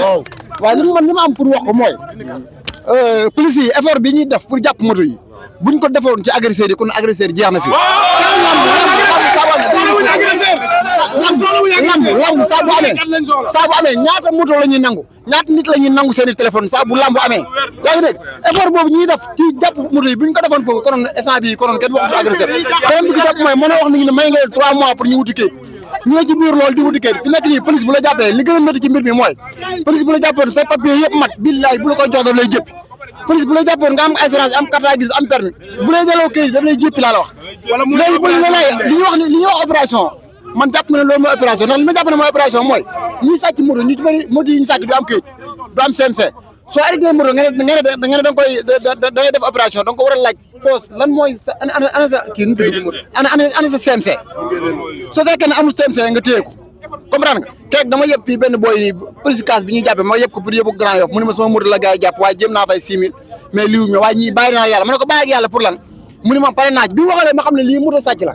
waaw waaye li ma am pour wax ko mooy police yi effort bi ñuy def pour jàpp moto yi buñ ko defoon ci agresseur yi kon agresseur jeex na fi. lamb saa bu amee ñaata moto la ñuy nangu ñaata nit la ñuy nangu seen i téléphone saa bu lamb amee yaa ngi dégg effort boobu ñuy def ci jàpp moto yi buñ ko defoon foofu konoon instant bii konoon kenn waxu agresseur beneen bi ci topp mooy mën a wax nit ñi ne may nga leen 3 mois pour ñu wuti kayit ñu ngi ci biir loolu di wuti kayit fi nekk nii police bu la jàppee li gën a métti ci mbir mi mooy police bu la jàppoon say papier yëpp mat billaay bu la koy jox daf lay jëpp police bu la jàppoon nga am assurance am carte grise am permis bu lay delloo kayit daf lay jëppi laa la wax léegi bu la lay li ñuy wax opération man jàpp na ne loolu mooy opération ndax li ma jàpp ne mooy opération mooy ñi sàcc moto ñu ci bëri moto yi ñu sàcc du am kayit du am CMC soo arrêté moto nga ne da nga koy da ngay def opération da nga ko war a laaj poos lan mooy sa ana sa kii nu mu ana sa CMC soo fekkee ne amul CMC nga téye ko comprendre nga keroog dama yëpp fii benn booy nii police case bi ñuy jàppee ma yëpp ko pour yëpp Grand Yoff mu ne ma sama moto la gars yi jàpp waaye jéem naa fay 6000 mais liiw mi waaye ñii bàyyi naa yàlla ma ne ko bàyyi ak yàlla pour lan mu ne ma pare naaj bi waxalee ma xam ne lii moto sàcc la